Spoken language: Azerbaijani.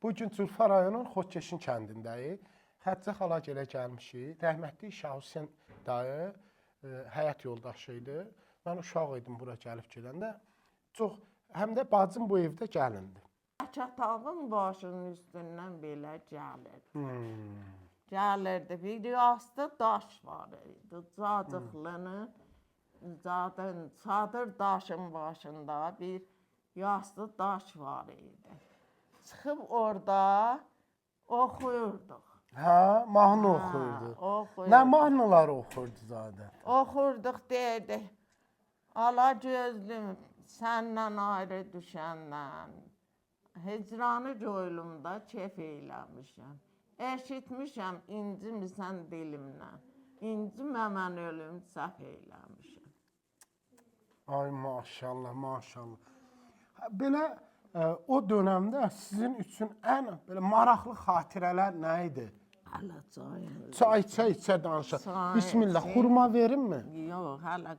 Bu gün Culfa rayonunun Xodkeşin kəndindəyik. Xədicə xala gələ gəlmişik. Rəhmətli Şah Hüseyn dayı həyat yoldaşı idi. Mən uşaq idim bura gəlib gedəndə. Çox həm də bacım bu evdə gəlindi. Çatağın başının üstündən belə gəlirdi. Gəlirdi. Bir yastı daş var idi. Cacıqlının zadın çadır daşın başında bir yastı daş var idi. Çıxıb orada oxuyurduq. Hə, mahnı Hə, oxuyurdu. oxuyurduq. Nə mahnılar oxuyurdu zaten? Oxurduq deyirdi. Ala gözlüm səndən ayrı düşəndən hicranı qoylumda kef eyləmişəm. Eşitmişəm incimisən dilimdən. İncimə mən ölüm səhv eyləmişəm. Ay maşallah, maşallah. Hə, belə o dövrdə sizin üçün ən belə maraqlı xatirələr nə idi? Hələ çay. Çay içə-içə danışaq. Çay Bismillah, içək. xurma verimmi? Yox, hələ.